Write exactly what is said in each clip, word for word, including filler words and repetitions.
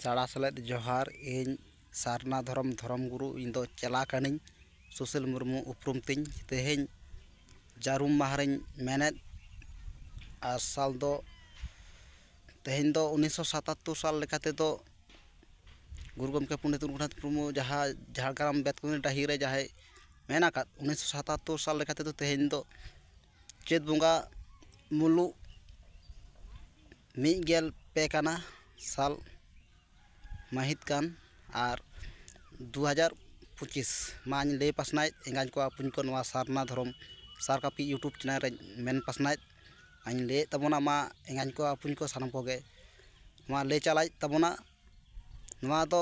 ᱥᱟᱲᱟ ᱥᱮᱞᱮᱫ ᱡᱚᱦᱟᱨ᱾ ᱤᱧ ᱥᱟᱨᱱᱟ ᱫᱷᱚᱨᱚᱢ ᱫᱷᱚᱨᱚᱢ ᱜᱩᱨᱩ, ᱤᱧ ᱫᱚ ᱪᱮᱞᱟ ᱠᱟᱹᱱᱟᱹᱧ, ᱥᱩᱥᱤᱞ ᱢᱩᱨᱢᱩ ᱩᱯᱨᱩᱢ ᱛᱤᱧ᱾ ᱛᱮᱦᱮᱧ ᱡᱟᱹᱨᱩᱢ ᱢᱟᱦᱟ ᱨᱤᱧ ᱢᱮᱱᱮᱫ, ᱟᱨ ᱥᱟᱞ ᱫᱚ, ᱛᱮᱦᱮᱧ ᱫᱚ ᱩᱱᱤᱥᱥᱚ ᱥᱟᱛᱟᱛᱛᱳᱨ ᱥᱟᱞ ᱞᱮᱠᱟ ᱛᱮᱫᱚ ᱜᱩᱨᱩ ᱜᱚᱢᱠᱮ ᱯᱚᱱᱰᱤᱛ ᱨᱚᱜᱷᱩᱱᱟᱛᱷ ᱢᱩᱨᱢᱩ ᱡᱟᱦᱟᱸ ᱡᱷᱟᱲᱜᱨᱟᱢ ᱵᱮᱛᱠᱩᱸᱫᱽᱨᱤ ᱰᱟᱹᱦᱤ ᱨᱮ ᱡᱟᱦᱟᱸᱭ ᱢᱮᱱ ᱟᱠᱟᱫ, ᱩᱱᱤᱥᱥᱚ ᱥᱟᱛᱟᱛᱛᱳᱨ ᱥᱟᱞ ᱞᱮᱠᱟ ᱛᱮᱫᱚ ᱛᱮᱦᱮᱧ ᱫᱚ ᱪᱟᱹᱛ ᱵᱚᱸᱜᱟ ᱢᱩᱞᱩᱜ ᱢᱤᱫ ᱜᱮᱞ ᱯᱮ ᱠᱟᱱᱟ ᱥᱟᱞ ᱢᱟᱹᱦᱤᱛ ᱠᱟᱱ, ᱟᱨ ᱫᱩ ᱦᱟᱡᱟᱨ ᱯᱚᱸᱪᱤᱥ᱾ ᱢᱟᱧ ᱞᱟᱹᱭ ᱯᱟᱥᱱᱟᱭᱮᱫ ᱮᱸᱜᱟᱧ ᱠᱚ ᱟᱹᱯᱩᱧ ᱠᱚ ᱱᱚᱣᱟ ᱥᱟᱨᱱᱟ ᱫᱷᱚᱨᱚᱢ ᱥᱟᱨ ᱠᱟᱹᱯᱤ YouTube ᱪᱮᱱᱮᱞ ᱨᱮᱧ ᱢᱮᱱ ᱯᱟᱥᱱᱟᱭᱮᱫ᱾ ᱟᱧ ᱞᱟᱹᱭᱮᱫ ᱛᱟᱵᱚᱱᱟ, ᱢᱟ ᱮᱸᱜᱟᱧ ᱠᱚ ᱟᱹᱯᱩᱧ ᱠᱚ ᱥᱟᱱᱟᱢ ᱠᱚᱜᱮ ᱱᱚᱣᱟ ᱞᱟᱹᱭ ᱪᱟᱞᱟᱭᱮᱫ ᱛᱟᱵᱚᱱᱟ᱾ ᱱᱚᱣᱟ ᱫᱚ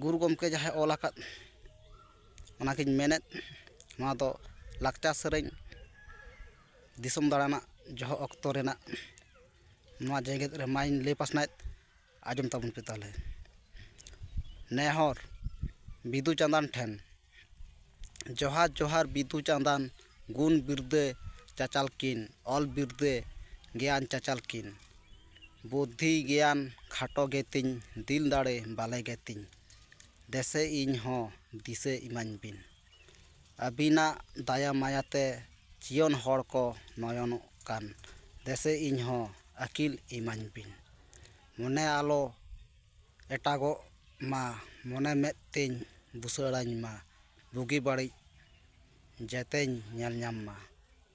ᱜᱩᱨᱩ ᱜᱚᱢᱠᱮ ᱡᱟᱦᱟᱸᱭ ᱚᱞ ᱟᱠᱟᱫ, ᱚᱱᱟᱜᱤᱧ ᱢᱮᱱᱮᱫ᱾ ᱱᱚᱣᱟ ᱫᱚ ᱞᱟᱠᱪᱟᱨ ᱥᱮᱨᱮᱧ ᱫᱤᱥᱚᱢ ᱫᱟᱬᱟᱱᱟᱜ ᱡᱚᱦᱚᱜ ᱚᱠᱛᱚ ᱨᱮᱱᱟᱜ ᱱᱚᱣᱟ ᱡᱮᱜᱮᱛ ᱨᱮ ᱢᱟᱧ ᱞᱟᱹᱭ ᱯᱟᱥᱱᱟᱭᱮᱫ, ᱟᱸᱡᱚᱢ ᱛᱟᱵᱚᱱ ᱯᱮ ᱛᱟᱦᱚᱞᱮ᱾ ᱱᱮᱦᱚᱨ ᱵᱤᱫᱩ ᱪᱟᱸᱫᱟᱱ ᱴᱷᱮᱱ᱾ ᱡᱚᱦᱟᱨ ᱡᱚᱦᱟᱨ ᱵᱤᱫᱩ ᱪᱟᱸᱫᱟᱱ, ᱜᱩᱱ ᱵᱤᱨᱫᱟᱹ ᱪᱟᱪᱟᱞ ᱠᱤᱱ, ᱚᱞ ᱵᱤᱨᱫᱟᱹ ᱜᱮᱭᱟᱱ ᱪᱟᱪᱟᱞ ᱠᱤᱱ᱾ ᱵᱩᱫᱽᱫᱷᱤ ᱜᱮᱭᱟᱱ ᱠᱷᱟᱴᱚ ᱜᱮᱛᱤᱧ, ᱫᱤᱞ ᱫᱟᱲᱮ ᱵᱟᱞᱮ ᱜᱮᱛᱤᱧ᱾ ᱫᱮᱥᱮ ᱤᱧ ᱦᱚᱸ ᱫᱤᱥᱟᱹ ᱤᱢᱟᱹᱧ ᱵᱤᱱ᱾ ᱟᱹᱵᱤᱱᱟᱜ ᱫᱟᱭᱟ ᱢᱟᱭᱟᱛᱮ ᱡᱤᱭᱚᱱ ᱦᱚᱲ ᱠᱚ ᱱᱚᱭᱚᱱᱚᱜ ᱠᱟᱱ᱾ ᱫᱮᱥᱮ ᱤᱧ ᱦᱚᱸ ᱟᱹᱠᱤᱞ ᱤᱢᱟᱹᱧ ᱵᱤᱱ᱾ ᱢᱚᱱᱮ ᱟᱞᱚ ᱮᱴᱟᱜᱚᱜ ᱢᱟ, ᱢᱚᱱᱮ ᱢᱮᱫ ᱛᱤᱧ ᱵᱩᱥᱟᱹᱲᱟᱹᱧ ᱢᱟ, ᱵᱩᱜᱤ ᱵᱟᱹᱲᱤᱡ ᱡᱮᱛᱮᱧ ᱧᱮᱞ ᱧᱟᱢ ᱢᱟ᱾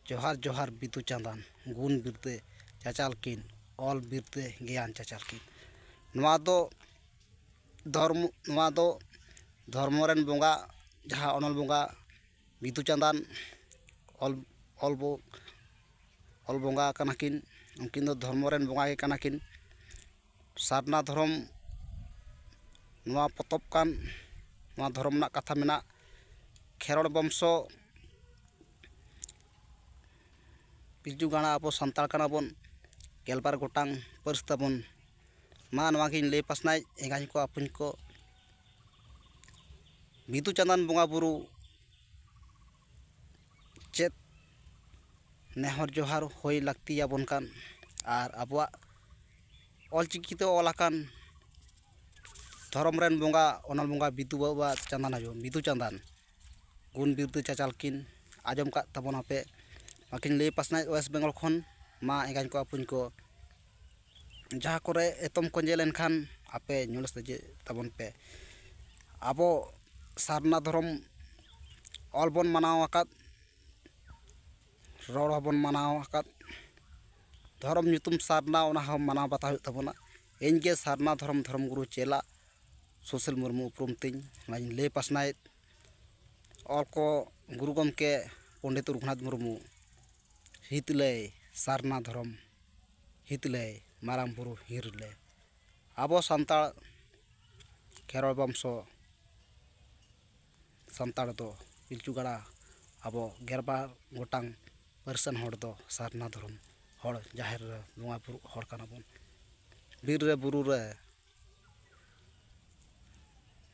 ᱡᱚᱦᱟᱨ ᱡᱚᱦᱟᱨ ᱵᱤᱫᱩ ᱪᱟᱸᱫᱟᱱ, ᱜᱩᱱ ᱵᱤᱨᱫᱟᱹ ᱪᱟᱪᱟᱞ ᱠᱤᱱ, ᱚᱞ ᱵᱤᱨᱫᱟᱹ ᱜᱮᱭᱟᱱ ᱪᱟᱪᱟᱞ ᱠᱤᱱ᱾ ᱱᱚᱣᱟ ᱫᱚ ᱫᱷᱚᱨᱢᱚ, ᱱᱚᱣᱟ ᱫᱚ ᱫᱷᱚᱨᱢᱚ ᱨᱮᱱ ᱵᱚᱸᱜᱟ, ᱡᱟᱦᱟᱸ ᱚᱱᱚᱞ ᱵᱚᱸᱜᱟ ᱵᱤᱫᱩ ᱪᱟᱸᱫᱟᱱ ᱚᱞ, ᱚᱞ ᱵᱚ-, ᱚᱞ ᱵᱚᱸᱜᱟ ᱠᱟᱱᱟ ᱠᱤᱱ᱾ ᱩᱱᱠᱤᱱ ᱫᱚ ᱫᱷᱚᱨᱢᱚ ᱨᱮᱱ ᱵᱚᱸᱜᱟ ᱜᱮ ᱠᱟᱱᱟ ᱠᱤᱱ᱾ ᱥᱟᱨᱱᱟ ᱫᱷᱚᱨᱚᱢ ᱱᱚᱣᱟ ᱯᱚᱛᱚᱵ ᱠᱟᱱ, ᱱᱚᱣᱟ ᱫᱷᱚᱨᱚᱢ ᱨᱮᱱᱟᱜ ᱠᱟᱛᱷᱟ ᱢᱮᱱᱟᱜ᱾ ᱠᱷᱮᱨᱣᱟᱲ ᱵᱚᱝᱥᱚ ᱯᱤᱞᱪᱩ ᱜᱟᱲᱟ ᱟᱵᱚ ᱥᱟᱱᱛᱟᱲ ᱠᱟᱱᱟ ᱵᱚᱱ, ᱜᱮᱞᱵᱟᱨ ᱜᱚᱴᱟᱝ ᱯᱟᱹᱨᱤᱥ ᱛᱟᱵᱚᱱ᱾ ᱢᱟ ᱱᱚᱣᱟ ᱜᱤᱧ ᱞᱟᱹᱭ ᱯᱟᱥᱱᱟᱭᱮᱫ ᱮᱸᱜᱟᱧ ᱠᱚ ᱟᱹᱯᱩᱧ ᱠᱚ, ᱵᱤᱫᱩ ᱪᱟᱸᱫᱟᱱ ᱵᱚᱸᱜᱟ ᱵᱩᱨᱩ ᱪᱮᱫ ᱱᱮᱦᱚᱨ ᱡᱚᱦᱟᱨ ᱦᱩᱭ ᱞᱟᱹᱠᱛᱤᱭᱟᱵᱚᱱ ᱠᱟᱱ, ᱟᱨ ᱟᱵᱚᱣᱟᱜ ᱚᱞᱪᱤᱠᱤ ᱛᱮ ᱚᱞ ᱟᱠᱟᱱ ᱫᱷᱚᱨᱚᱢ ᱨᱮᱱ ᱵᱚᱸᱜᱟ, ᱚᱱᱚᱞ ᱵᱚᱸᱜᱟ ᱵᱤᱫᱩ ᱵᱟᱵᱟ ᱪᱟᱸᱫᱟᱱ ᱟᱭᱳ, ᱵᱤᱫᱩ ᱪᱟᱸᱫᱟᱱ ᱜᱩᱱ ᱵᱤᱨᱫᱟᱹ ᱪᱟᱪᱟᱞ ᱠᱤᱱ ᱟᱸᱡᱚᱢ ᱠᱟᱫ ᱛᱟᱵᱚᱱᱟᱯᱮ᱾ ᱢᱟᱠᱤᱱ ᱞᱟᱹᱭ ᱯᱟᱥᱱᱟᱣᱮᱫ ᱳᱭᱮᱥᱴ ᱵᱮᱝᱜᱚᱞ ᱠᱷᱚᱱ᱾ ᱢᱟ ᱮᱸᱜᱟᱧ ᱠᱚ ᱟᱹᱯᱩᱧ ᱠᱚ, ᱡᱟᱦᱟᱸ ᱠᱚᱨᱮ ᱮᱛᱚᱢ ᱠᱚ ᱧᱮᱞ ᱮᱱᱠᱷᱟᱱ ᱟᱯᱮ ᱧᱩᱞ ᱥᱮᱡᱮᱫ ᱛᱟᱵᱚᱱ ᱯᱮ᱾ ᱟᱵᱚ ᱥᱟᱨᱱᱟ ᱫᱷᱚᱨᱚᱢ ᱚᱞ ᱵᱚᱱ ᱢᱟᱱᱟᱣ ᱟᱠᱟᱫ, ᱨᱚᱲ ᱦᱚᱸᱵᱚᱱ ᱢᱟᱱᱟᱣ ᱟᱠᱟᱫ, ᱫᱷᱚᱨᱚᱢ ᱧᱩᱛᱩᱢ ᱥᱟᱨᱱᱟ, ᱚᱱᱟ ᱦᱚᱸ ᱢᱟᱱᱟᱣ ᱵᱟᱛᱟᱣ ᱦᱩᱭᱩᱜ ᱛᱟᱵᱚᱱᱟ᱾ ᱤᱧ ᱜᱮ ᱥᱟᱨᱱᱟ ᱫᱷᱚᱨᱚᱢ ᱫᱷᱚᱨᱚᱢ ᱜᱩᱨᱩ ᱪᱮᱞᱟ ᱥᱩᱥᱤᱞ ᱢᱩᱨᱢᱩ ᱩᱯᱨᱩᱢ ᱛᱤᱧ, ᱚᱱᱟᱧ ᱞᱟᱹᱭ ᱯᱟᱥᱱᱟᱣᱮᱫ᱾ ᱚᱞ ᱠᱚ ᱜᱩᱨᱩ ᱜᱚᱢᱠᱮ ᱯᱚᱱᱰᱤᱛ ᱨᱚᱜᱷᱩᱱᱟᱛᱷ ᱢᱩᱨᱢᱩ, ᱦᱤᱛᱞᱟᱹᱭ ᱥᱟᱨᱱᱟ ᱫᱷᱚᱨᱚᱢ, ᱦᱤᱛᱞᱟᱹᱭ ᱢᱟᱨᱟᱝ ᱵᱩᱨᱩ ᱦᱤᱨᱞᱟᱹ᱾ ᱟᱵᱚ ᱥᱟᱱᱛᱟᱲ ᱠᱷᱮᱨᱣᱟᱲ ᱵᱚᱝᱥᱚ ᱥᱟᱱᱛᱟᱲ ᱫᱚ ᱯᱤᱞᱪᱩ ᱜᱟᱲᱟ, ᱟᱵᱚ ᱜᱮᱞᱵᱟᱨ ᱜᱚᱴᱟᱝ ᱯᱟᱹᱨᱤᱥᱟᱱ ᱦᱚᱲ ᱫᱚ ᱥᱟᱨᱱᱟ ᱫᱷᱚᱨᱚᱢ ᱦᱚᱲ, ᱡᱟᱦᱮᱨ ᱨᱮ ᱵᱚᱸᱜᱟ ᱵᱩᱨᱩᱜ ᱦᱚᱲ ᱠᱟᱱᱟ ᱵᱚᱱ᱾ ᱵᱤᱨ ᱨᱮ ᱵᱩᱨᱩ ᱨᱮ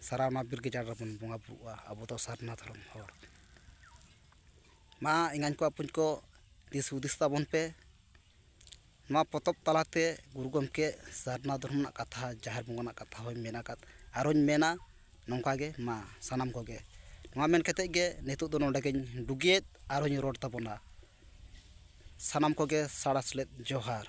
ᱥᱟᱨᱟᱣᱱᱟ ᱵᱤᱨ ᱜᱟᱡᱟᱲ ᱨᱮᱵᱚᱱ ᱵᱚᱸᱜᱟ ᱵᱩᱨᱩᱜᱼᱟ ᱟᱵᱚ ᱫᱚ ᱥᱟᱨᱱᱟ ᱫᱷᱚᱨᱚᱢ ᱦᱚᱲ᱾ ᱢᱟ ᱮᱸᱜᱟᱧ ᱠᱚ ᱟᱹᱯᱩᱧ ᱠᱚ, ᱫᱤᱥ ᱦᱩᱫᱤᱥ ᱛᱟᱵᱚᱱ ᱯᱮ᱾ ᱱᱚᱣᱟ ᱯᱚᱛᱚᱵ ᱛᱟᱞᱟᱛᱮ ᱜᱩᱨᱩ ᱜᱚᱢᱠᱮ ᱥᱟᱨᱱᱟ ᱫᱷᱚᱨᱚᱢ ᱨᱮᱱᱟᱜ ᱠᱟᱛᱷᱟ, ᱡᱟᱦᱮᱨ ᱵᱚᱸᱜᱟ ᱨᱮᱱᱟᱜ ᱠᱟᱛᱷᱟ ᱦᱚᱸᱧ ᱢᱮᱱ ᱟᱠᱟᱫ, ᱟᱨᱦᱚᱸᱧ ᱢᱮᱱᱟ᱾ ᱱᱚᱝᱠᱟ ᱜᱮ ᱢᱟ ᱥᱟᱱᱟᱢ ᱠᱚᱜᱮ, ᱱᱚᱣᱟ ᱢᱮᱱ ᱠᱟᱛᱮᱫ ᱜᱮ ᱱᱤᱛᱚᱜ ᱫᱚ ᱱᱚᱰᱮ ᱜᱮᱧ ᱰᱩᱜᱤᱭᱮᱫ, ᱟᱨᱦᱚᱸᱧ ᱨᱚᱲ ᱛᱟᱵᱚᱱᱟ᱾ ᱥᱟᱱᱟᱢ ᱠᱚᱜᱮ ᱥᱟᱲᱟ ᱥᱮᱞᱮᱫ ᱡᱚᱦᱟᱨ᱾